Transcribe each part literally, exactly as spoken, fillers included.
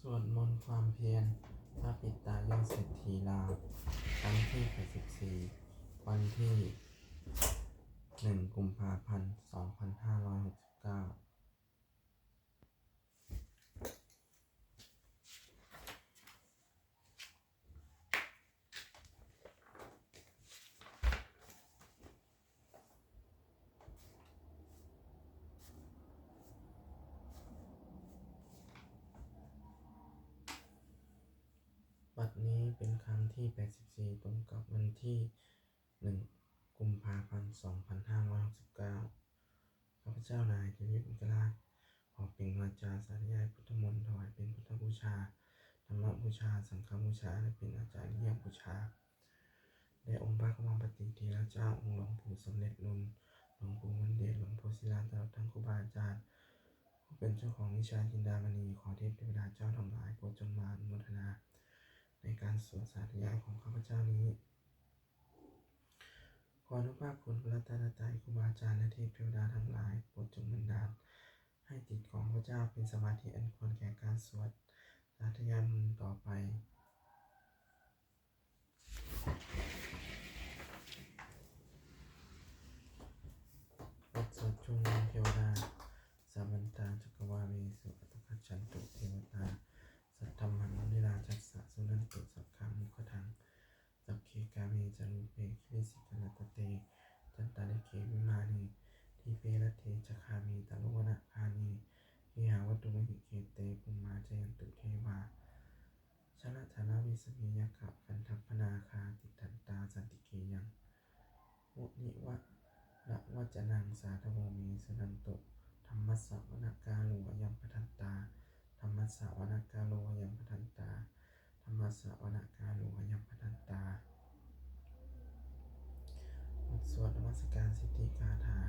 สวดมนต์ความเพียร พระปิดตายอดเศรษฐีลาว ครั้งที่แปดสิบสี่ วันที่ หนึ่ง กุมภาพันธ์ สองพันห้าร้อยหกสิบเก้า บัดนี้เป็นครั้งที่แปดสิบสี่ ตรงกับวันที่ หนึ่ง กุมภาพันธ์ สองพันห้าร้อยหกสิบเก้า ข้าพเจ้านาย เทพเทพอัครราช ขอเปล่งวาจาสาธยายพุทธมนต์ ถวายเป็นพุทธบูชา ธรรมบูชา สังฆบูชา และเป็นอาจาริยบูชา แด่องค์พระควัมปติเถระเจ้า องค์หลวงปู่สำเร็จลุน หลวงปู่มนเดช หลวงปู่ศิลา ตลอดทั้งครูบาอาจารย์ ผู้เป็นเจ้าของวิชาจินดามณี ขอเทพเทวดาเจ้าทั้งหลาย โปรดจงมาอนุโมทนา ในการสวดสาธยายของข้าพเจ้านี้ ขออนุภาพคุณพระรัตนตรัย ครูบาอาจารย์ และเทพเทวดาทั้งหลาย โปรดจงบันดาล ให้จิตของข้าพเจ้าเป็นสมาธิอันควรแก่การสวดสาธยายมนต์ต่อไป บทสวดชุมนุมเทวดา Samantā cakkavāḷesu atrāgacchantu devatā, saddhammaṃ munirājassa suṇantu saggamokkhadaṃ. Sagge kāme ca rūpe girisikharataṭe cantalikkhe vimāne, dīpe raṭṭhe ca gāme taruvanagahane gehavatthumhi khette, bhummā cāyantu devā jalathalavisame yakkhagandhabbanāgā, tiṭṭhantā santike yaṃ munivaravacanaṃ sādhavo me suṇantu. Dhammassavanakālo ayam bhadantā. Dhammassavanakālo ayam bhadantā. Dhammassavanakālo ayam bhadantā. บทสวดนมัสการสิทธิคาถา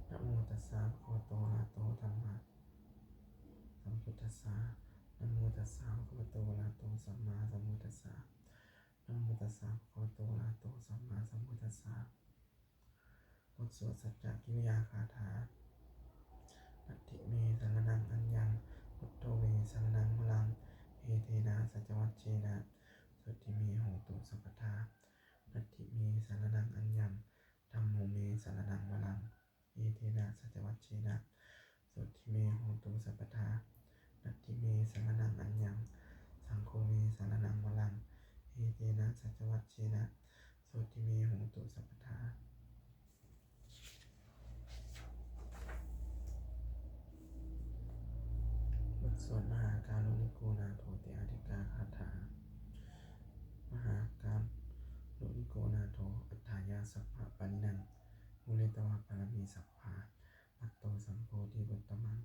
Namo tassa bhagavato arahato sammāsambuddhassa. Namo tassa bhagavato arahato sammāsambuddhassa. Namo tassa bhagavato arahato sammāsambuddhassa. บทสวดสัจจกิริยาคาถา Natthi me saraṇaṃ aññaṃ, buddho me saraṇaṃ varaṃ, etena saccavajjena sotthi me hotu sabbadā. Natthi me saraṇaṃ aññaṃ, dhammo me saraṇaṃ varaṃ, etena saccavajjena sotthi me hotu sabbadā. Natthi me saraṇaṃ aññaṃ, saṅgho me saraṇaṃ varaṃ, etena saccavajjena sotthi me hotu sabbadā. บทสวดมหาการุณิโกนาโถติอาทิกาคาถา Mahākāruṇiko nātho atthāya sabbapāṇinaṃ, pūretvā pāramī sabbā patto sambodhimuttamaṃ,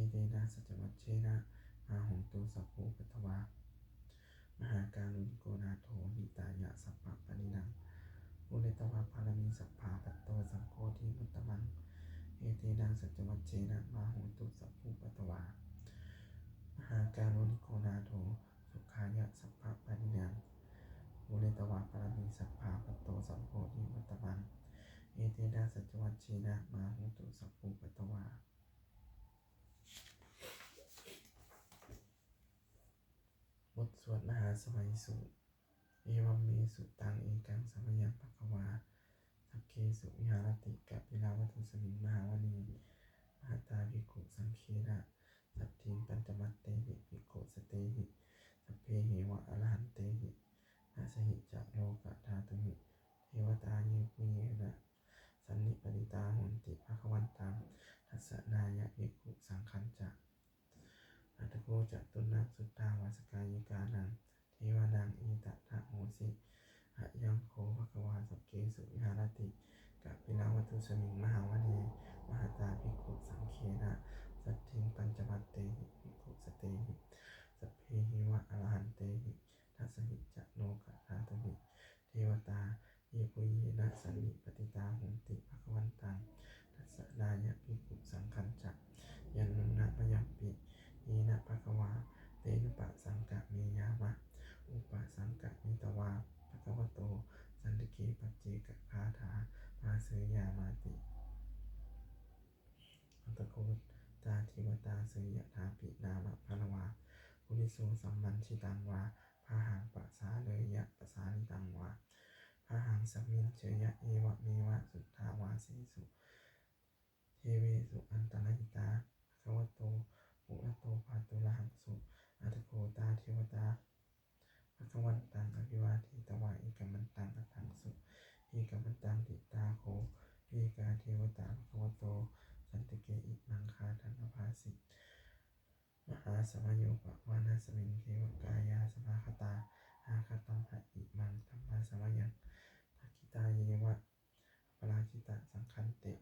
etena saccavajjena mā hontu sabbupaddavā. Mahākāruṇiko nātho hitāya sabbapāṇinaṃ, pūretvā pāramī sabbā patto sambodhimuttamaṃ, etena saccavajjena mā hontu sabbupaddavā. Mahākāruṇiko nātho sukhāya sabbapāṇinaṃ, pūretvā pāramī sabbā patto sambodhimuttamaṃ, etena saccavajjena mā hontu sabbupaddavā. บทสวดมหาสมัยสูตร Evaṃ me sutaṃ. Ekaṃ samayaṃ bhagavā sakkesu viharati kapilavatthusmiṃ mahāvane mahatā bhikkhusaṅghena saddhiṃ pañcamattehi bhikkhusatehi sabbeheva arahantehi. Dasahi ca lokadhātūhi devatā yebhuyyena sannipatitā honti bhagavantaṃ dassanāya bhikkhusaṅghañca. Atha kho catunnaṃ suddhāvāsakāyikānaṃ devānaṃ etadahosi: Ayaṃ kho bhagavā sakkesu viharati kapilavatthusmiṃ mahāvane mahatā bhikkhusaṅghena saddhiṃ pañcamattehi bhikkhusatehi sabbeheva arahantehi. Dasahi ca lokadhātūhi devatā yebhuyyena sannipatitā honti bhagavantaṃ dassanāya bhikkhusaṅghañca. Yannūna mayampi yena bhagavā tenupasaṅkameyyāma, upasaṅkamitvā bhagavato santike paccekagāthā bhāseyyāmāti. Atha kho tā devatā seyyathāpi nāma balavā Visu sammiñjitaṃ vā bāhaṃ pasāreyya, pasāritaṃ vā bāhaṃ sammiñjeyya, evameva suddhāvāsesu devesu antarahitā bhagavato purato pāturahaṃsu. Atha kho tā devatā bhagavantaṃ abhivādetvā ekamantaṃ aṭṭhaṃsu. Ekamantaṃ ṭhitā kho ekā devatā bhagavato santike imaṃ gāthaṃ abhāsi: Mahāsamayo pavanasmiṃ, devakāyā samāgatā; āgatamha imaṃ dhammasamayaṃ, dakkhitāyeva aparājitasaṅghanti.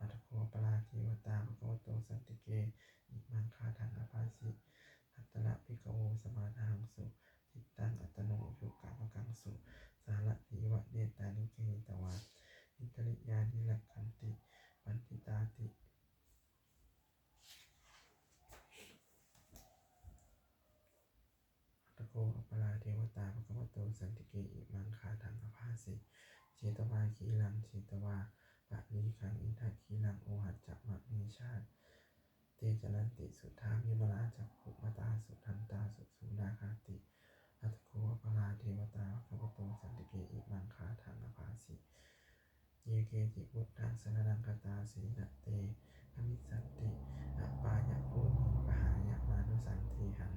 Atha kho aparā devatā bhagavato santike imaṃ gāthaṃ abhāsi: Tatra bhikkhavo samādahaṃsu, cittaṃ attano ujukamakaṃsu; sārathīva nettāni gahetvā, indriyāni rakkhanti paṇḍitāti. Atha kho aparā devatā bhagavato santike imaṃ gāthaṃ abhāsi: Chetvā khīlaṃ chetvā palighaṃ, indakhīlaṃ ohacca manejā; te caranti suddhā vimalā, cakkhumatā sudantā susunāgāti. Atha kho aparā devatā bhagavato santike imaṃ gāthaṃ abhāsi: Ye keci buddhaṃ saraṇaṃ gatāse, na te gamissanti apāyabhūmiṃ; pahāya mānusaṃ dehaṃ,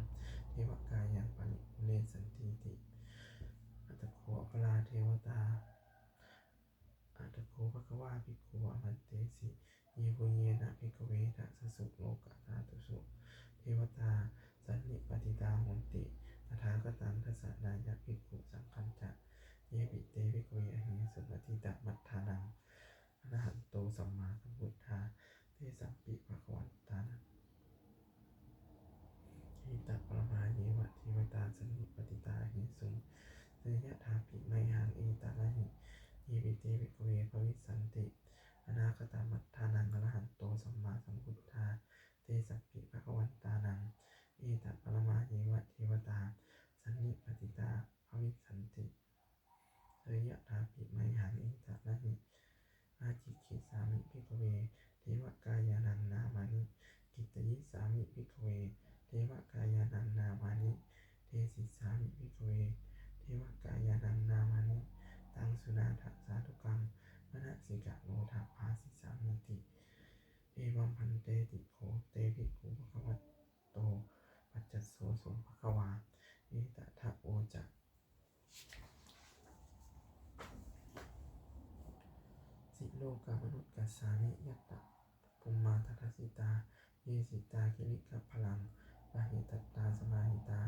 devakāyaṃ paripūressantīti. Atha kho aparā devatā, atha kho bhagavā bhikkhū āmantesi: Yebhuyyena bhikkhave dasasu lokadhātūsu devatā sannipatitā honti tathāgataṃ dassanāya bhikkhusaṅghañca. Yepi te bhikkhave ahesuṃ atītamaddhānaṃ arahanto sammāsambuddhā, tesampi bhagavantānaṃ etaparamāyeva devatā sannipatitā ahesuṃ, seyyathāpi mayhaṃ etarahi. Yepi te bhikkhave bhavissanti anāgatamaddhānaṃ arahanto sammāsambuddhā, tesampi bhagavantānaṃ etaparamāyeva devatā sannipatitā bhavissanti, seyyathāpi mayhaṃ etarahi. Ācikkhissāmi bhikkhave devakāyānaṃ nāmāni, kittayissāmi bhikkhave devakāyānaṃ nāmāni, desissāmi bhikkhave devakāyānaṃ nāmāni. Taṃ suṇātha sādhukaṃ manasikarotha bhāsissāmīti. Evaṃ bhanteti kho te bhikkhū bhagavato paccassosuṃ. Bhagavā etadavoca: Silokamanukassāmi, yattha bhummā tadassitā; ye sitā girigabbharaṃ, pahitattā samāhitā.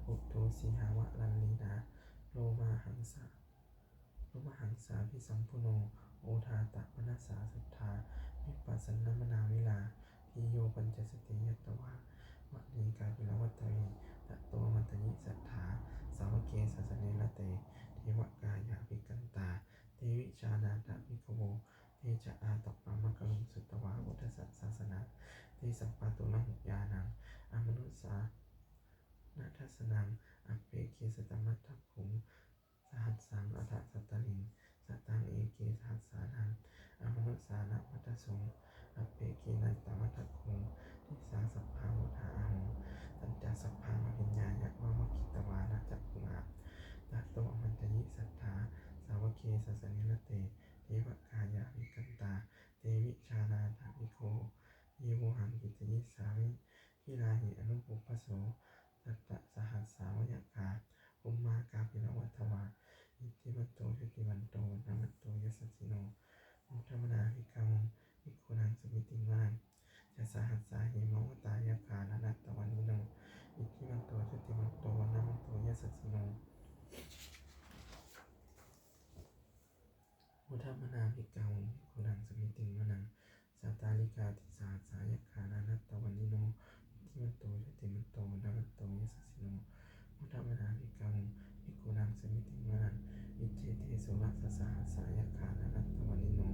Puthū sīhāva sallīnā, lomahaṃsā lomahaṃsābhisambhuno; odātamanasā suddhā, vippasannamanāvilā. Bhiyyo pañcasate ñatvā, vane kāpilavatthave; tato āmantayi satthā, sāvake sāsane rate. Devakāyā abhikkantā, te vijānātha bhikkhavo; te ca ātappamakaruṃ, sutvā buddhassa sāsanaṃ. Tesampāturahu ñāṇaṃ, amanussāna dassanaṃ; appeke satamaddakkhuṃ, sahassaṃ atha sattariṃ. Sataṃ eke sahassānaṃ, amanussānamaddasuṃ; appekenantamaddakkhuṃ, disā sabbā phuṭā ahuṃ. Tañca sabbaṃ abhiññāya, vavakkhitvāna cakkhumā; tato āmantayi satthā, sāvake sāsane rate. Devakāyā abhikkantā, te vijānātha bhikkhavo; ye vohaṃ kittayissāmi, girāhi anupubbaso. Sattasahassā va yakkhā, bhummā kāpilavatthavā; iddhimanto jutimanto, vaṇṇavanto yasassino; modamānā abhikkāmuṃ, bhikkhūnaṃ samitiṃ vanaṃ. Chasahassā hemavatā, yakkhā nānattavaṇṇino; iddhimanto jutimanto, vaṇṇavanto yasassino; modamānā abhikkāmuṃ, bhikkhūnaṃ samitiṃ vanaṃ. Sātāgirā tisahassā, yakkhā nānattavaṇṇino; iddhimanto jutimanto, vaṇṇavanto yasassino; modamānā abhikkāmuṃ, bhikkhūnaṃ samitiṃ vanaṃ. Iccete soḷasasahassā, yakkhā nānattavaṇṇino;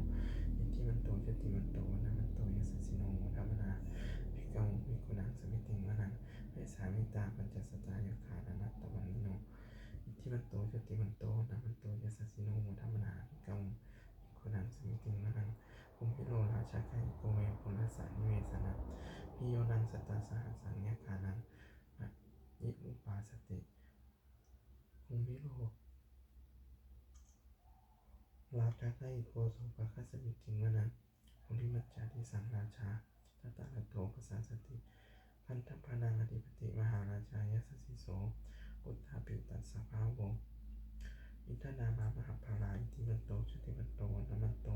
iddhimanto jutimanto, vaṇṇavanto yasassino; modamānā abhikkāmuṃ, bhikkhūnaṃ samitiṃ vanaṃ. Vessāmittā pañcasatā, yakkhā nānattavaṇṇino; iddhimanto jutimanto, vaṇṇavanto yasassino; modamānā abhikkāmuṃ, bhikkhūnaṃ samitiṃ vanaṃ. Kumbhīro rājagahiko, vepullassa nivesanaṃ; bhiyyo naṃ satasahassaṃ, yakkhānaṃ payirupā Athāhi kho sopāga samitiṃ vanaṃ, purimañca disaṃ rājā, dhataraṭṭho pasāsati. Gandhabbānaṃ ādhipati, mahārājā yasassi so. Puttāpi tassa bahavo, indanāmā mahabbalā, iddhimanto jutimanto, vaṇṇavanto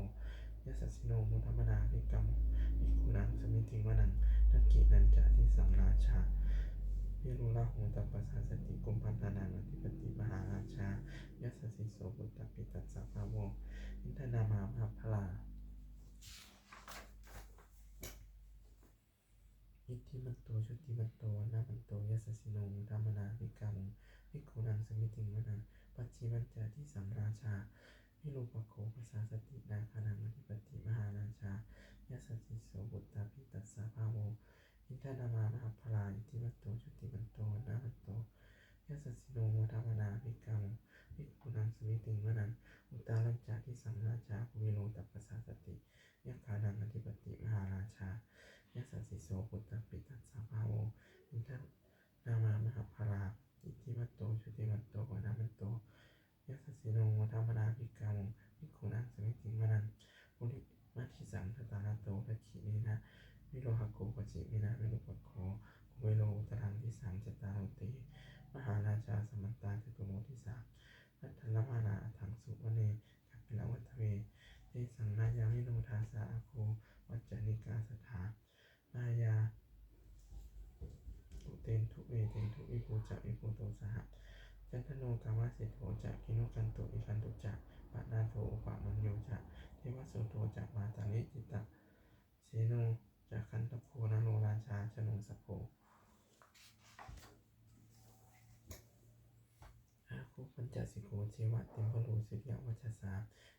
yasassino, modamānā abhikkāmuṃ, bhikkhūnaṃ samitiṃ vanaṃ. Dakkhiṇañca disaṃ rājā, virūḷho tappasāsati. Kumbhaṇḍānaṃ ādhipati, mahārājā yasassi so. Puttāpi tassa bahavo, indanāmā mahabbalā, iddhimanto jutimanto, vaṇṇavanto yasassino, modamānā abhikkāmuṃ, bhikkhūnaṃ samitiṃ vanaṃ. Pacchimañca disaṃ rājā, virūpakkho pasāsati. Nāgānaṃ ādhipati, mahārājā yasassi so. Puttāpi tassa bahavo, indanāmā mahabbalā, iddhimanto jutimanto, vaṇṇavanto yasassino, modamānā abhikkāmuṃ, bhikkhūnaṃ samitiṃ vanaṃ. Uttarañca disaṃ rājā, kuvero tappasāsati. Yakkhānaṃ ādhipati, mahārājā yasassi so. Puttāpi tassa bahavo, indanāmā mahabbalā, iddhimanto jutimanto, vaṇṇavanto yasassino, modamānā abhikkāmuṃ, bhikkhūnaṃ samitiṃ vanaṃ. Purimaṃ disaṃ dhataraṭṭho, dakkhiṇena virūḷhako, pacchimena virūpakkho, kuvero uttaraṃ disaṃ. Cattāro te mahārājā, samantā caturo disā, daddallamānā aṭṭhaṃsu, vane kāpilavatthave. Tesaṃ nāyamino dāsā, āgū vañcanikā saṭhā, nāyā kuṭeṇḍu veṭeṇḍu, viṭū ca viṭuṭo saha. Candano kāmaseṭṭho ca, kinnughaṇḍu nighaṇḍu ca, panādo opamañño ca, devasūto ca mātali, cittaseno ca gandhabbo, naḷo rājā janosabho, āgū pañcasikho ceva, timbarū suriyavacchasā.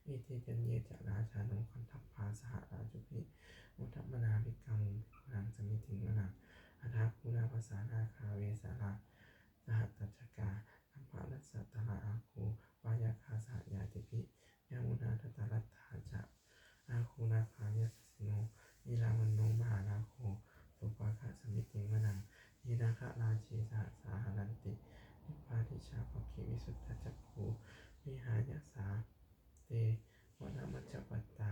Ete caññe ca rājāno, gandhabbā saha rājubhi, modamānā abhikkāmuṃ, bhikkhūnaṃ samitiṃ vanaṃ. Athāgū nābhasā nāgā, vesālā sahatacchakā, kambalassatarā āgū, pāyāgā saha ñātibhi, yāmunā dhataraṭṭhā ca, āgū nāgā yasassino. Erāvaṇo mahānāgo, sopāga samitiṃ vanaṃ. Ye nāgarāje sahasā haranti, dibbā dijā pakkhi visuddhacakkhū, vehāyasā te vanamajjhapattā,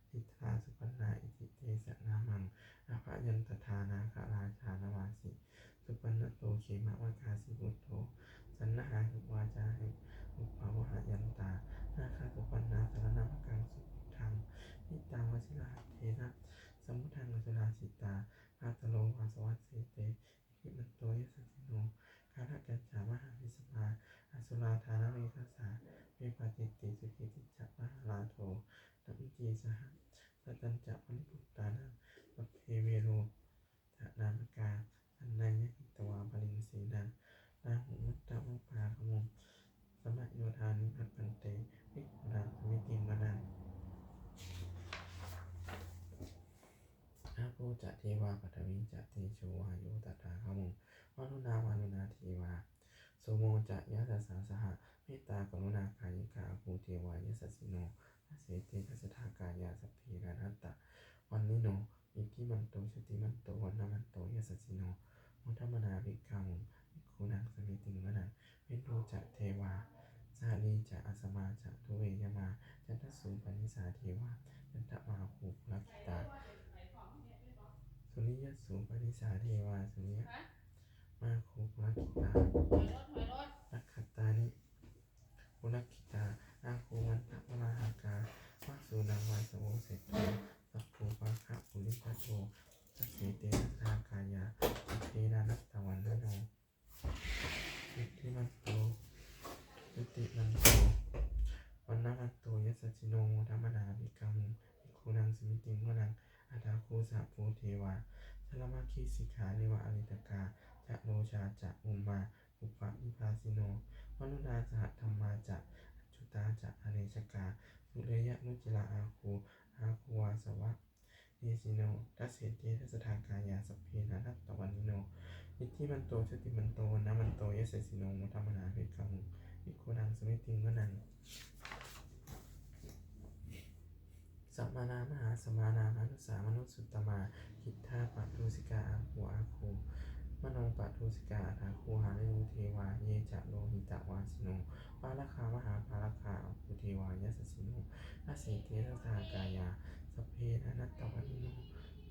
citrā supaṇṇā iti tesa nāmaṃ. Abhayantadā nāgarājānamāsi, supaṇṇato khemamakāsi buddho. Saṇhāhi vācāhi upavhayantā, nāgā supaṇṇā saraṇamakaṃsu buddhaṃ. Jitā vajirahatthena, samuddaṃ asurā sitā, bhātaro vāsavassete, iddhimanto yasassino. Kālakañjā mahābhismā, asurā dānaveghasā, vepacitti sucitti ca, pahārādo namucī saha. Satañca baliputtānaṃ, sabbe verocanāmakā, sannayhitvā baliṃ senaṃ, rāhubhaddamupāgamuṃ, samayodāni bhaddante, bhikkhūnaṃ samitiṃ vanaṃ. Āpo ca devā paṭhavī ca, tejo vāyo tadāgamuṃ, varuṇā vāruṇā devā, somo ca yasasā saha. Mettākaruṇākāyikā, āgū devā yasassino, dasete dasadhā kāyā, sabbe nānattavaṇṇino. Iddhimanto jutimanto, vaṇṇavanto yasassino, modamānā abhikkāmuṃ, bhikkhūnaṃ samitiṃ vanaṃ. Veṇḍū ca devā sahalī ca, asamā ca duve yamā, candassūpanisā devā, candamāgū purakkhitā. Suriyassūpanisā devā, suriyamāgū purakkhitā. Nakkhattāni purakkhitā, āgū mandavalāhakā, vasūnaṃ vāsavo seṭṭho, sakkopāga purindado. Dasete dasadhā kāyā, sabbe nānattavaṇṇino. Iddhimanto jutimanto, vaṇṇavanto yasassino, modamānā abhikkāmuṃ, bhikkhūnaṃ samitiṃ vanaṃ. Athāgū sahabhū devā, jalamaggisikhāriva, ariṭṭhakā ca rojā ca, ummāpupphanibhāsino. Varuṇā sahadhammā ca, accutā ca anejakā, sūleyyarucirā āgū, āgū vāsavanesino. Dasete dasadhā kāyā, sabbe nānattavaṇṇino. Iddhimanto jutimanto, vaṇṇavanto yasassino, modamānā abhikkāmuṃ, bhikkhūnaṃ samitiṃ vanaṃ. Samānā mahāsamānā, mānusā mānusuttamā, khiḍḍāpadosikā āgū, āgū Manopadūsikā athāgū hārāyu devā, ye ca lohitavāsino; pāragā mahāpāragā, āgū devā yasassino. Dasete dasadhā kāyā, sabbe nānattavaṇṇino;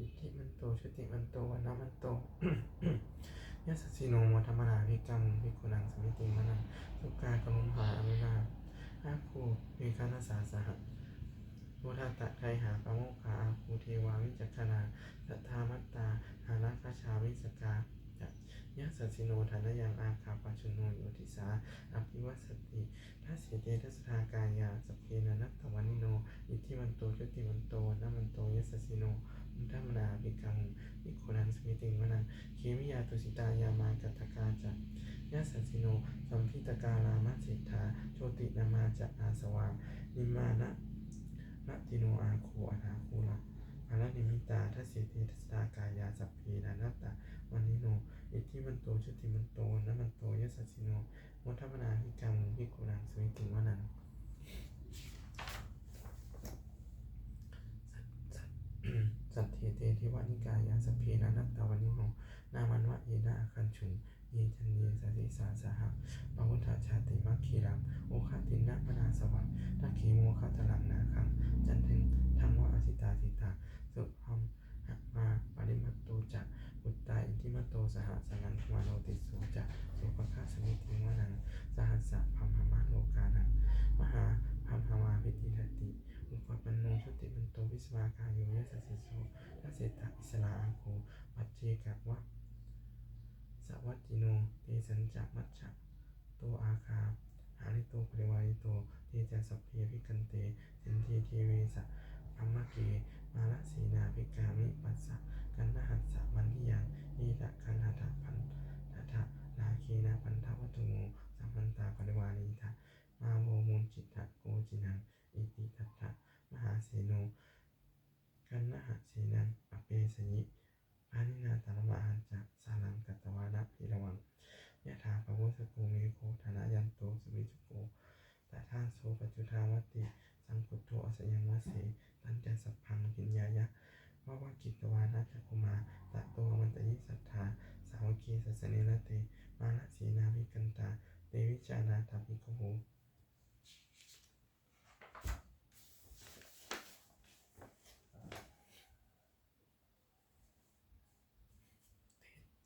iddhimanto jutimanto, vaṇṇavanto yasassino; modamānā abhikkāmuṃ, bhikkhūnaṃ samitiṃ vanaṃ. Sukkā karumhā arunā, āgū veghanasā saha; odātagayhā pāmokkhā, āgū devā vicakkhaṇā. Sadāmattā hāragajā, missakā ca yasassino; thanayaṃ āga pajjunno, yo disā abhivassati. Dasete dasadhā kāyā, sabbe nānattavaṇṇino; iddhimanto jutimanto, vaṇṇavanto yasassino; modamānā abhikkāmuṃ, bhikkhūnaṃ samitiṃ vanaṃ. Khemiyā tusitā yāmā, kaṭṭhakā ca yasassino; lambitakā lāmaseṭṭhā, jotināmā ca āsavā; nimmānaratino āgū, athāgū paranimmitā. Dasete dasadhā kāyā, sabbe nānattavaṇṇino; iddhimanto jutimanto, vaṇṇavanto yasassino; modamānā abhikkāmuṃ, bhikkhūnaṃ samitiṃ vanaṃ. Sat-, sat-, saṭṭhete devanikāyā, sabbe nānattavaṇṇino; nāmanvayena āgañchuṃ, ye caññe sadisā saha. Pavutthajātimakkhīlaṃ, oghatiṇṇamanāsavaṃ; dakkhemoghataraṃ nāgaṃ, candaṃva asitātitā. Subrahmā paramatto ca, puttā iddhimato saha; sanaṅkumāro tisso ca, sopāga samitiṃ vanaṃ. Sahassabrahmalokānaṃ, mahābrahmābhitiṭṭhati; upapanno jutimanto, bhismākāyo yasassi so. Dasettha issarā āgū, paccekavasavattino; tesañca majjha to āgā, hārito parivārito. Te ca sabbe abhikkante, sinde deve sabrahmake; mārasenā abhikkāmi, passa kaṇhassa mandiyaṃ. Etha gaṇhatha bandhatha, rāgena bandhamatthu vo; samantā parivāretha, mā vo muñcittha koci naṃ. Iti tattha mahāseno, kaṇhasenaṃ apesayi; pāṇinā talamāhacca, saraṃ katvāna bheravaṃ. Yathā pāvussako megho, thanayanto savijjuko; tadā so paccudāvatti, saṅkuddho asayaṃvase. Tañca sabbaṃ abhiññāya, vavakkhitvāna cakkhumā; tato āmantayi satthā, sāvake sāsane rate. Mārasenā abhikkantā, te vijānātha bhikkhavo.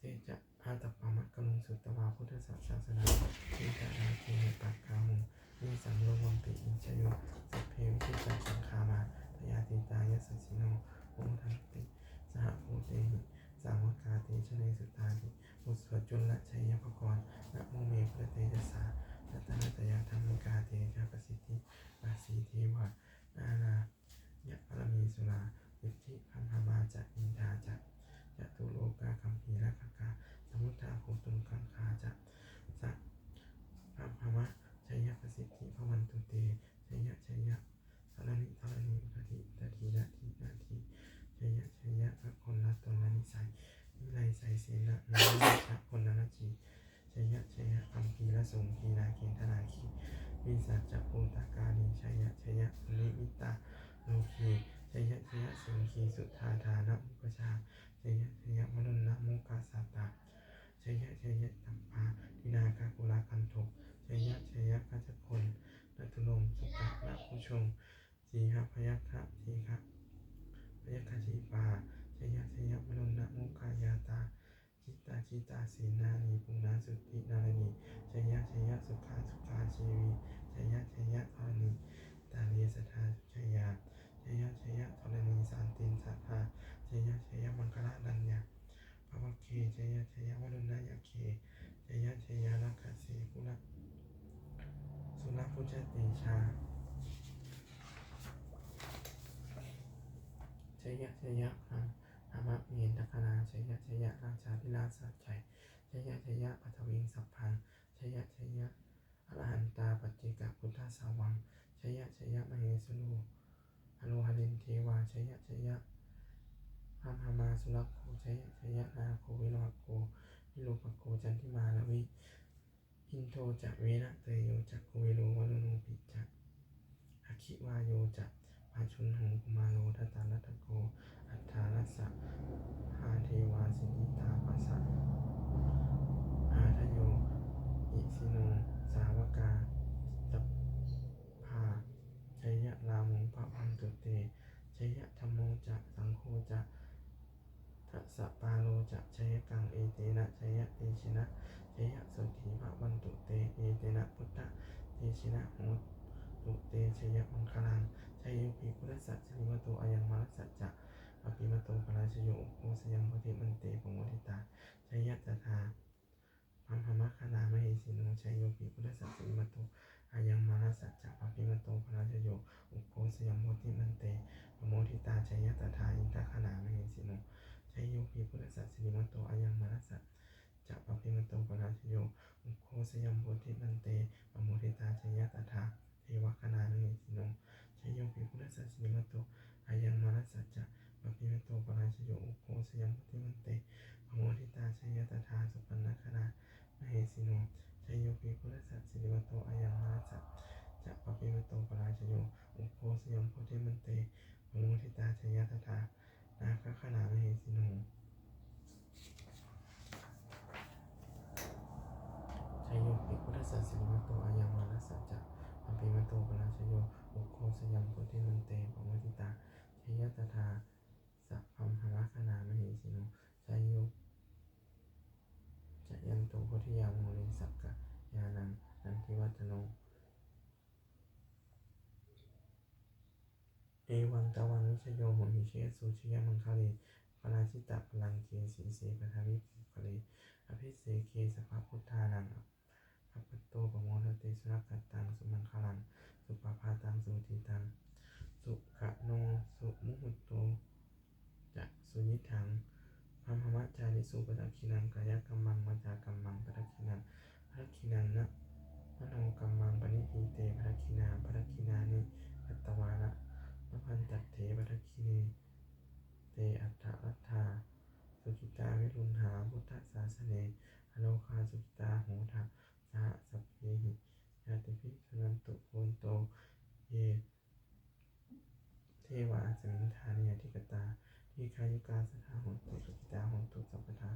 Te ca ātappamakaruṃ, sutvā buddhassa sāsanaṃ; vītarāgehi pakkāmuṃ, nesaṃ lomampi iñjayuṃ. Sabbe vijitasaṅgāmā, bhayātītā yasassino; modanti saha bhūtehi, sāvakā te janesutāti. Ujuvaccula jayapakaṃ, namo me buddhatejasā; ratanattayadhammikā, tejapasiddhi pasīdevā. Nārāyaparamesurā, siddhibrahmā ca indā ca, catulokā gambhīrakkhakā; samuddā bhūtuṃ gaṅgā ca, sabrahmajaya jaya pasiddhi bhavantu te. Jaya jaya dharaṇi dharaṇī, udadhi udadhī, nadi nadī, jaya jaya gaganalatanalanisaya, nirayasayasena nirayasagaganarajī, jaya jaya gambhīrasombhī nāgendanāgī, pisācabhūtakālī, jaya jaya dunnimittarogī, jaya jaya siṅgīsudādānamukhajā, jaya jaya varuṇṇamukhasātrā, jaya jaya tampārināgakulagantho, jaya jaya gajjagannaturaṅga sukarabhujaṅga, sīhabyagghadīgharaṇayakkhaḍīpā, jaya jaya varuṇṇamukhayātrā, jita jita senārī puna suddhi naradī, jaya jaya sukhā sukhā jīvī, jaya jaya dharaṇītale sadā sujayā, jaya jaya dharaṇī santin sadā, jaya jaya maṅkararaññā bhavagge, jaya jaya varuṇṇayakkhe, jaya jaya rakkhase surabhujatejā, jaya jaya brahmendagaṇā, jaya jaya rājādhirājasājjaya, jaya jaya paṭhaviṃ sabbaṃ, jaya jaya arahantā paccekabuddhasāvaṃ, jaya jaya mahesuro haro harindevā, jaya jaya brahmā surakkho, jaya jaya nāgo viruḷhako virūpakkho candimā ravi, indo ca venateyyo ca kuvero varuṇopi ca, aggi vāyo ca pājuṇho kumāro dhataraṭṭhako, aṭṭhārasa mahādevā siddhitāpasa Sapāro ca jayakaṃ, etena jayatejena jayasotthī bhavantu te. Etena buddhatejena hotu te jayamaṅgalaṃ. Jayopi buddhassa sirīmato ayaṃ mārassa ca pāpimato parājayo, ugghosayaṃ bodhimaṇḍe pamoditā jaya tadā brahmagaṇā mahesino. Jayopi buddhassa sirīmato ayaṃ mārassa ca pāpimato parājayo, ugghosayaṃ bodhimaṇḍe pamoditā jaya tadā indagaṇā mahesino. Jayopi buddhassa sirīmato ayaṃ mārassa ca pāpimato parājayo, ugghosayaṃ bodhimaṇḍe pamoditā jaya tadā devagaṇā mahesino. Jayopi buddhassa sirīmato ayaṃ mārassa ca pāpimato parājayo, ugghosayaṃ bodhimaṇḍe pamoditā jaya tadā supaṇṇagaṇā mahesino. Jayopi buddhassa sirīmato ayaṃ mārassa ca pāpimato parājayo, ugghosayaṃ bodhimaṇḍe pamoditā jaya tadā nāgagaṇā mahesino. Jayopi buddhassa sirīmato ayaṃ mārassa ca pāpimato parājayo, ugghosayaṃ bodhimaṇḍe pamoditā jaya tadā sabrahmagaṇā mahesino. Jayo jayanto bodhiyā mūle sakyānaṃ nandivaḍḍhano. Evaṃ tvaṃ vijayo hohi jayassu jayamaṅgale, aparājitapallaṅke sīse paṭhavipokkhare, abhiseke sabbabuddhānaṃ aggappatto pamodati. Sunakkhattaṃ sumaṅgalaṃ supabhātaṃ suhuṭṭhitaṃ, sukhaṇo sumuhutto ca suyiṭṭhaṃ brahmacārisu. Padakkhiṇaṃ kāyakammaṃ vācākammaṃ padakkhiṇaṃ, padakkhiṇaṃ manokammaṃ paṇidhī te padakkhiṇā. Padakkhiṇāni katvāna labhantatthe padakkhiṇe. Te atthaladdhā sukhitā viruḷhā buddhasāsane, arogā sukhitā hotha saha sabbehi ñātibhi. Suṇantu bhonto ye devā asmiṃ ṭhāne adhigatā, dīghāyukā sadā hontu, sukhitā hontu sabbadā.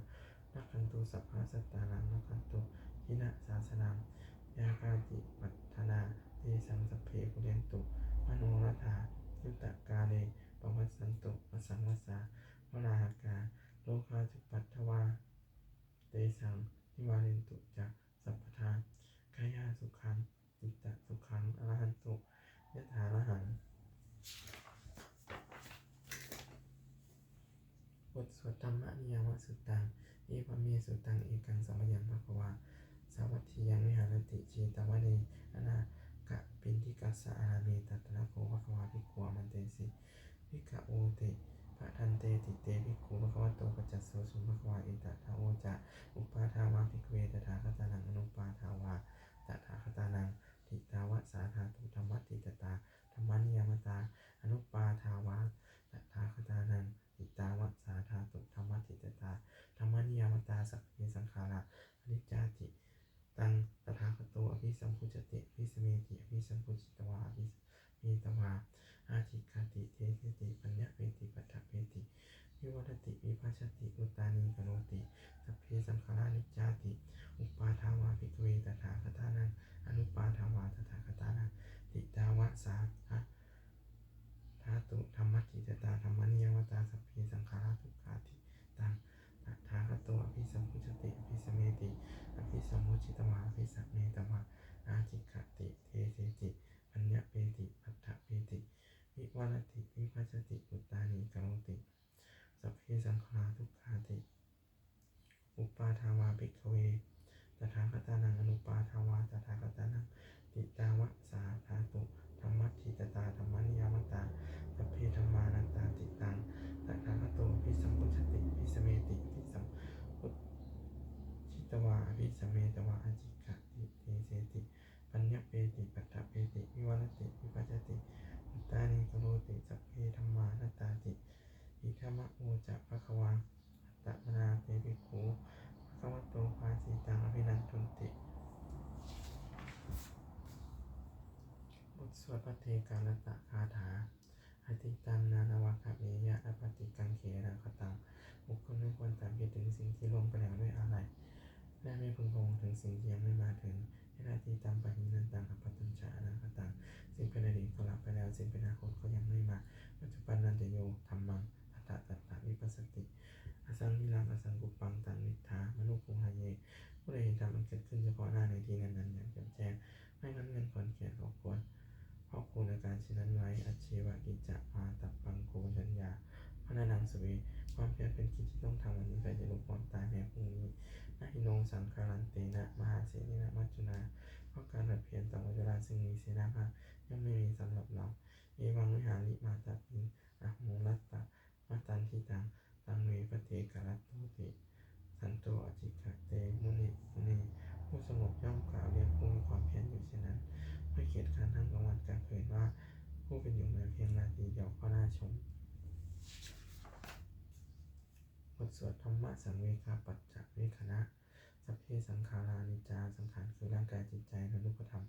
Rakkhantu sabbasattānaṃ, rakkhantu jinasāsanaṃ. Yā kāci patthanā tesaṃ sabbe pūrentu manorathā. Yuttakāle pavassantu vassaṃ vassā valāhakā, rogā cupaddavā tesaṃ nivārentu ca sabbadā. Kāyāsukhaṃ cittasukhaṃ arahantu yathārahaṃ. บทสวด Dhammaniyāmasuttaṃ. Evaṃ me sutaṃ. Ekaṃ samayaṃ bhagavā sāvatthiyaṃ viharati jetavane anāthapiṇḍikassa ārāme. Tatra kho bhagavā bhikkhū āmantesi bhikkhavoti. Bhadanteti te bhikkhū bhagavato paccassosuṃ. Bhagavā etadavoca. Uppādā vā bhikkhave tathāgatānaṃ anuppādā vā tathāgatānaṃ, ṭhitāva sā dhātu dhammaṭṭhitatā dhammaniyāmatā. Anuppādā vā tathāgatānaṃ, ṭhitāva sā dhātu dhammaṭṭhitatā dhammaniyāmatā. Sabbe saṅkhārā aniccāti. Taṃ tathāgato abhisambujjhati abhisameti. Abhisambujjhitvā abhisametvā ācikkhati deseti paññapeti paṭṭhapeti vivarati vibhajati uttānīkaroti. Sabbe saṅkhārā aniccāti. Uppādā vā bhikkhave tathāgatānaṃ anuppādā vā tathāgatānaṃ, ṭhitāva sā dhātu dhammaṭṭhitatā dhammaniyāmatā. Sabbe saṅkhārā dukkhāti. Taṃ tathāgato abhisambujjhati abhisameti. Abhisambujjhitvā abhisametvā ācikkhati deseti paññapeti paṭṭhapeti vivarati vibhajati uttānīkaroti. Sabbe saṅkhārā dukkhāti. Uppādā vā bhikkhave tathāgatānaṃ anuppādā vā tathāgatānaṃ, ṭhitāva sā dhātu dhammaṭṭhitatā dhammaniyāmatā. Sabbe dhammā anattāti. Taṃ tathāgato abhisambujjhati abhisameti. Abhisambujjhitvā abhisametvā ācikkhati deseti paññapeti paṭṭhapeti vivarati vibhajati uttānīkaroti. Sabbe dhammā anattāti. Idamavoca bhagavā. Attamanā te bhikkhū bhagavato bhāsitaṃ abhinandunti. บทสวดภัทเทกรัตตคาถา Atītaṃ nānvāgameyya, nappaṭikaṅkhe anāgataṃ. บุคคลไม่ควรตามคิดถึงสิ่งที่ล่วงไปแล้วด้วยอาลัย และไม่พึงพะวงถึงสิ่งที่ยังไม่มาถึง Yadatītaṃ pahīnantaṃ, appattañca anāgataṃ. สิ่งเป็นอดีตก็ละไปแล้ว สิ่งเป็นอนาคตก็ยังไม่มา Paccuppannañca yo dhammaṃ, tattha vipassati. Asaṃhiraṃ asaṅkuppaṃ taṃ viddhā manubrūhaye. ผู้ใดเห็นธรรมอันเกิดขึ้นเฉพาะหน้าในที่นั้นๆ อย่างแจ่มแจ้ง ไม่งอนแง่นคลอนแคลนขบเคือง เพราะควรอาการเช่นนั้นไว้ ajjeva kiccamātappaṃ ko jaññā maraṇaṃ suve. ความเพียรเป็นกิจที่ต้องทำวันนี้ ใครจะรู้ความตายแม้พรุ่งนี้ na hi no saṅgarantena mahāsenena maccunā. เพราะการผัดเพี้ยนต่อมัจจุราชซึ่งมีเสนามาก ย่อมไม่มีสำหรับเรา evaṃ vihārimātāpiṃ ahorattamatanditaṃ taṃ ve bhaddekarattoti santo ācikkhate muni. ผู้สงบย่อมกล่าวเรียกผู้มีความเพียรอยู่เช่นนั้น ด้วยเกียรติคร้านทั้งกลางวันกลางคืนว่า ผู้เป็นอยู่แม้เพียงราตรีเดียวก็น่าชม บทสวด Dhammasaṃvegapaccavekkhaṇa. Sabbe saṅkhārā aniccā. สังขารคือร่างกายจิตใจและรูปธรรม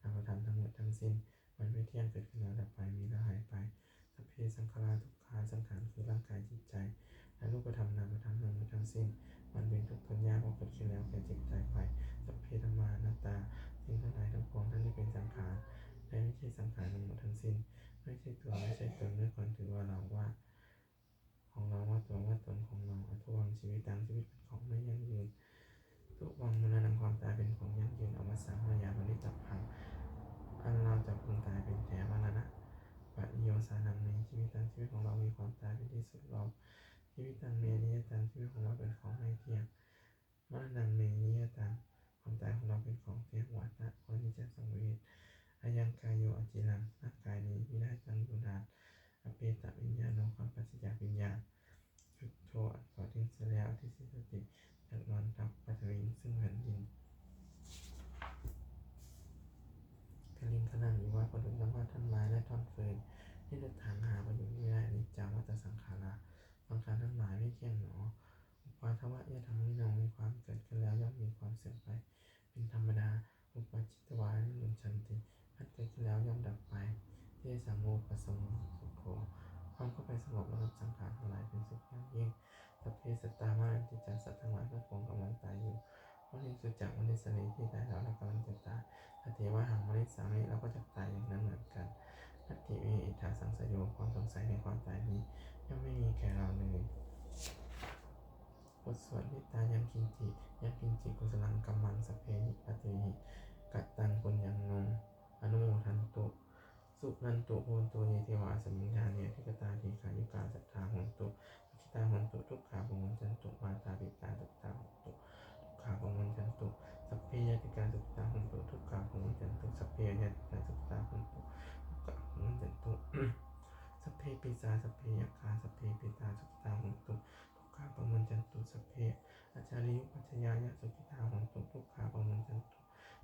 นามธรรมทั้งหมดทั้งสิ้น มันไม่เที่ยง เกิดขึ้นแล้วดับไป มีแล้วหายไป Sabbe saṅkhārā dukkhā. สังขารคือร่างกายจิตใจ และรูปธรรมนามธรรมทั้งหมดทั้งสิ้น มันเป็นทุกข์ทนยาก เพราะเกิดขึ้นแล้วแก่เจ็บตายไป Sabbe dhammā anattā. สิ่งทั้งหลายทั้งปวงทั้งที่เป็นสังขาร และไม่ใช่สังขารทั้งหมดทั้งสิ้น ไม่ใช่ตัว ไม่ใช่ตน ไม่ควรถือว่าเรา ว่าของเรา ว่าตัว ว่าตนของเรา adhuvaṃ jīvitaṃ. ชีวิตเป็นของไม่ยั่งยืน dhuvaṃ maraṇaṃ. ความตายเป็นของยั่งยืน avassaṃ mayā maritabbaṃ. อันเราจะพึงตายเป็นแท้ maraṇapariyosānaṃ me jīvitaṃ. ชีวิตของเรามีความตายเป็นที่สุดรอบ jīvitaṃ me aniyataṃ. ชีวิตของเราเป็นของไม่เที่ยง maraṇaṃ me niyataṃ. ความตายของเราเป็นของเที่ยง vata ควรที่จะสังเวช ayaṃ kāyo aciraṃ. ร่างกายนี้มิได้ตั้งอยู่นาน apetaviññāṇo. ความปราศจากวิญญาณ chuḍḍho. อันเขาทิ้งเสียแล้ว adhisessati. จักนอนทับ paṭhaviṃ. ซึ่งแผ่นดิน kaliṅgaraṃ iva. ประดุจดังว่าท่อนไม้และท่อนฟืน nidaṭṭhaṃ. หาประโยชน์ไม่ได้ aniccā vata saṅkhārā. สังขารทั้งหลายไม่เที่ยงหนอ uppādavayadhammino. มีความเกิดขึ้นแล้วย่อมมีความเสื่อมไปเป็นธรรมดา uppajjitvā nirujjhanti. ครั้นเกิดขึ้นแล้วย่อมดับไป tesaṃ vūpasamo sukho. ความเข้าไปสงบระงับสังขารทั้งหลายเป็นสุขอย่างยิ่ง sabbe sattā maranti ca. สัตว์ทั้งหลายทั้งปวงกำลังตายอยู่ mariṃsu ca marissare. ที่ตายแล้วและกำลังจะตาย tathevāhaṃ marissāmi. เราก็จะตายอย่างนั้นเหมือนกัน natthi me ettha saṃsayo. ความสงสัยในความตายนี้ย่อมไม่มีแก่เราเลย บทสวด mettā yaṃ kiñci yaṃ kiñci kusalaṃ kammaṃ sabbehi katehi kataṃ puññaṃ no anumodantu. Suṇantu bhonto ye devā asmiṃ ṭhāne adhigatā dīghāyukā sadā hontu sukhitā hontu dukkhā pamuñcantu. Mātā pitā sukhitā hontu dukkhā pamuñcantu. Sabbe ñātikā sukhitā hontu dukkhā pamuñcantu. Sabbe aññātikā sukhitā hontu dukkhā pamuñcantu. Sabbe pisā sabbe yakkhā sabbe petā sukhitā hontu dukkhā pamuñcantu. Sabbe ācariyupajjhāyā sukhitā hontu dukkhā pamuñcantu.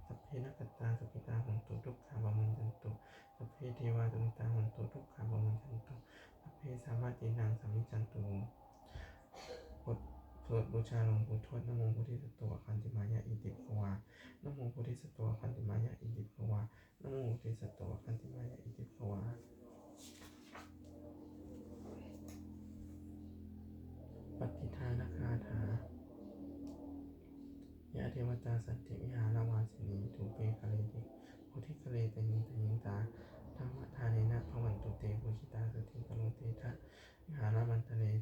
Sabbe nakkhattā sukhitā hontu dukkhā pamuñcantu. Sabbe devā sukhitā hontu dukkhā pamuñcantu. Sabbe sampattīnaṃ samijjhantu. บทสวดบูชาหลวงปู่ทวด Namo bodhisatto āgantimāya iti bhagavā. Namo bodhisatto āgantimāya iti bhagavā. Namo bodhisatto āgantimāya iti bhagavā. Pattidānagāthā. Yā devatā santi vihāravāsinī thūpe ghare bodhighare tahiṃ tahiṃ, tā dhammadānena bhavantu te pūjitā, sotthiṃ karontedha vihāramaṇḍale.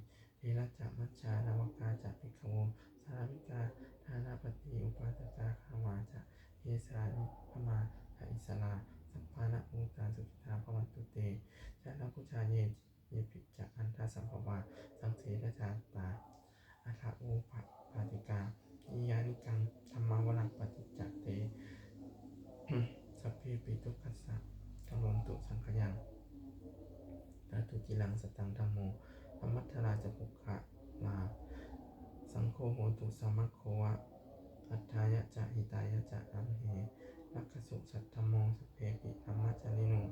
Therā ca majjhā navakā ca bhikkhavo, sārāmikā dānapatī upāsakā, gāmā ca desā nigamā ca issarā, sappāṇabhūtā sukhitā bhavantu te. Jalābujā ye yepi ca aṇḍasambhavā, saṃsedajātā athavopapātikā, niyyānikaṃ dhammavaraṃ paṭicca te, sabbepi dukkhassa karontu saṅkhayaṃ. Ṭhātu ciraṃ sataṃ dhammo, dhammaddharā ca puggalā, saṅgho hotu samaggo va, atthāya ca hitāya ca. Amhe rakkhatu saddhammo, sabbepi dhammacārino,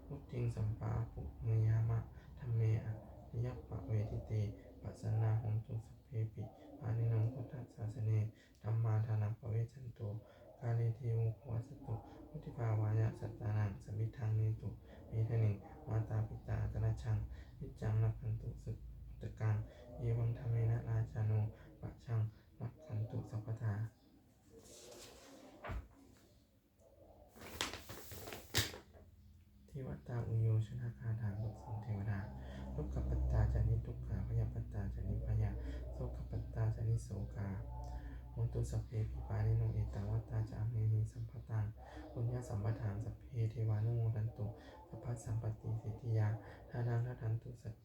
vuḍḍhiṃ sampāpuṇeyyāma, dhamme ariyappavedite. Pasannā hontu sabbepi, pāṇino buddhasāsane, dhammā dhāraṃ pavecchanto, kāle devo pavassatu, vuḍḍhibhāvāya sattānaṃ, samiddhaṃ netu medaniṃ. Mātā pitā atrajaṃ, niccaṃ rakkhantu puttakaṃ, evaṃ dhammena rājāno, pajaṃ rakkhantu sabbadā. Devatāuyyojanagāthā. บทสวดเทวดา Dukkhappattā ca niddukkhā, Sabbepi pāṇino ettāvatā ca amhehi sambhataṃ puññasampadaṃ sabbe devānumodantu sabbasampattisiddhiyā. Dānaṃ dadantu sad-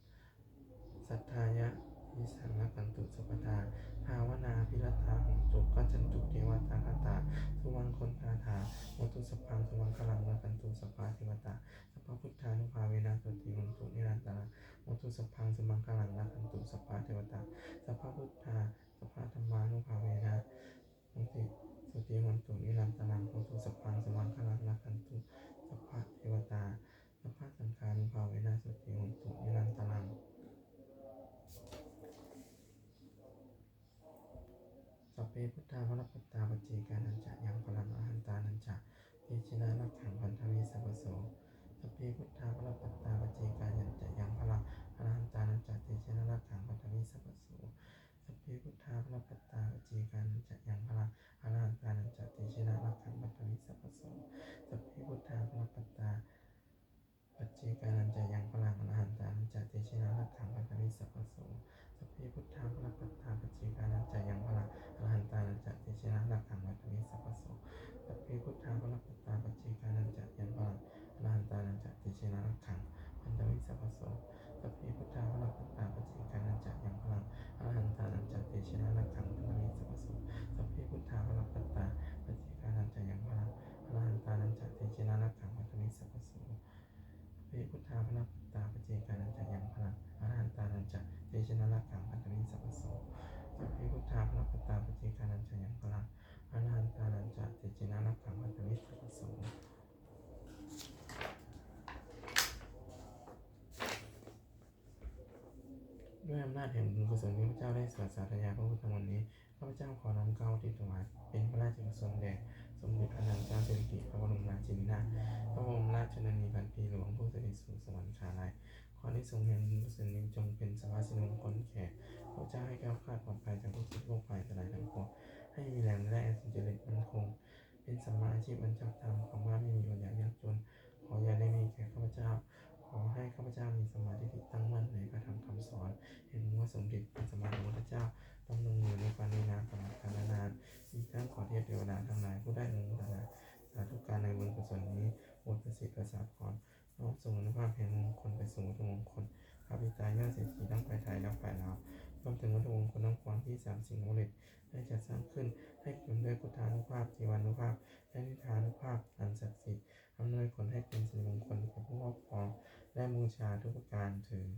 saddhāya sīsaṃ rakkhantu sabbadā. Bhāvanābhiratā hontu gacchantu devatāgatā. Sumaṅgalagāthā hotu sabbaṃ sumaṅgalaṃ rakkhantu sabbadevatā. Sabbabuddhānubhāvena sotthī hontu nirantaraṃ. Hotu sabbaṃ sumaṅgalaṃ rakkhantu sabbadevatā. Sabbabuddhā sabbadhammānubhāvena sotthī sotthī hontu nirantaraṃ. Hotu sabbaṃ sumaṅgalaṃ rakkhantu sabbadevatā. Sabbasaṅghānubhāvena sotthī hontu nirantaraṃ. Sabbe buddhā balappattā paccekānañca yaṃ balaṃ arahantānañca tejena rakkhaṃ bandhāmi sabbaso. Sabbe buddhā balappattā paccekānañca yaṃ balaṃ arahantānañca tejena rakkhaṃ bandhāmi sabbaso. Sabbe buddhā balappattā paccekānañca yaṃ balaṃ arahantānañca tejena rakkhaṃ bandhāmi sabbaso. Sabbe buddhā balappattā paccekānañca yaṃ balaṃ arahantānañca tejena rakkhaṃ bandhāmi sabbaso. Sabbe buddhā balappattā paccekānañca yaṃ balaṃ arahantānañca tejena rakkhaṃ bandhāmi sabbaso. Sabbe buddhā balappattā paccekānañca yaṃ balaṃ arahantānañca tejena rakkhaṃ bandhāmi sabbaso. Sabbe buddhā balappattā paccekānañca yaṃ balaṃ arahantānañca tejena rakkhaṃ bandhāmi sabbaso. Sabbe buddhā balappattā paccekānañca yaṃ balaṃ arahantānañca tejena rakkhaṃ bandhāmi sabbaso. Sabbe buddhā balappattā paccekānañca yaṃ balaṃ arahantānañca tejena rakkhaṃ bandhāmi sabbaso. Sabbe buddhā balappattā paccekānañca yaṃ balaṃ arahantānañca tejena rakkhaṃ bandhāmi sabbaso. ด้วยอำนาจแห่งบุญกุศลที่ข้าพเจ้าได้สวดสาธยายพระพุทธมนต์นี้ ข้าพเจ้าขอน้อมเกล้าอุทิศถวายเป็นพระราชกุศลแด่สมเด็จพระนางเจ้าสิริกิติ์ พระบรมราชินีนาถ พระบรมราชชนนีพันปีหลวง ผู้เสด็จสู่สวรรคาลัย ขออานิสงส์แห่งบุญกุศลนี้จงเป็นสวาสิริมงคลแก่ข้าพเจ้า ให้แคล้วคลาดปลอดภัยจากทุกข์โศกโรคภัยอันตรายทั้งปวง ให้มีแรงและแรงสุจริตมั่นคง เป็นสัมมาอาชีพอันชอบธรรม คำว่าไม่มีอดอยากยากจน ขออย่าได้มีแก่ข้าพเจ้า ขอให้ข้าพเจ้ามีสัมมาทิฏฐิตั้งมั่นในพระธรรมคำสอนแห่งองค์พระสมเด็จพระสัมมาสัมพุทธเจ้า ดำรงอยู่ในความดีงามตลอดกาลนาน อีกทั้งขอเทพเทวดาทั้งหลายผู้ได้อนุโมทนาสาธุการในบุญกุศลนี้ โปรดประสิทธิ์ประสาทพร น้อมส่งอานุภาพแห่งมงคลไปสู่วัตถุมงคล พระปิดตายอดเศรษฐีทั้งฝ่ายไทยและฝ่ายลาว รวมถึงวัตถุมงคลทั้งปวงที่สามสิ่งศักดิ์สิทธิ์ได้จัดสร้างขึ้น ให้เปี่ยมด้วยพุทธานุภาพ เทวานุภาพ และฤทธานุภาพอันศักดิ์สิทธิ์ อำนวยผลให้เป็นสิริมงคลแก่ผู้ครอบครองและบูชาทุกประการเทอญ